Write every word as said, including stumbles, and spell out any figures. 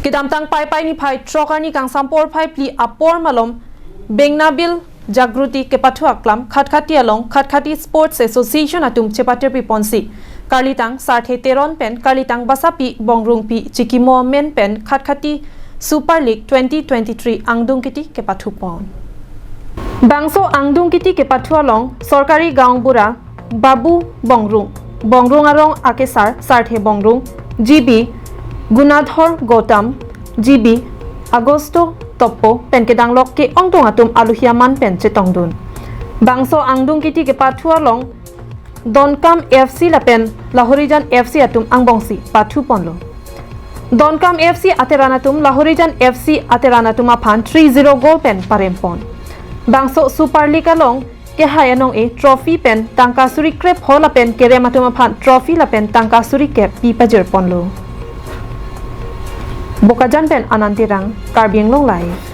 Kedamtang Paipai niphai throk arni kangsam porphai phli apor malom Bengnabil Jagruti kepathu aklam Khatkhati along Khatkhati Sports Association atum chepatirpi ponsi karlitang Sarthe Teron pen karlitang Basapi Bongrungpi chikimo amen pen Khatkhati Super League twenty twenty-three angdung kiti kepathu pon. Bangso angdung kiti kepathu along Sorkari Gaonbura Babu Bongrung, Bongrung arong akesar Sarthe Bongrung, G B Gunadhor Gautam, G B Agosto Toppo pen kedanglok ke-ongdung atum aluhi aman pen chetongdun. Bangso angdung kiti kepathu along Donkam F C lapen Lahorijan F C atum angbongsi pathu ponlo. Donkam F C ateran atum Lahorijan F C ateran atum aphan three zero goal pen parem pon. Bangso Super League along kehai anong-e trophy pen tangka suri krep ho lapen kerem atum aphan trophy lapen tangka suri kep pi pajir ponlo. Bokajan pen Anand Terang, Karbi Anglong Live.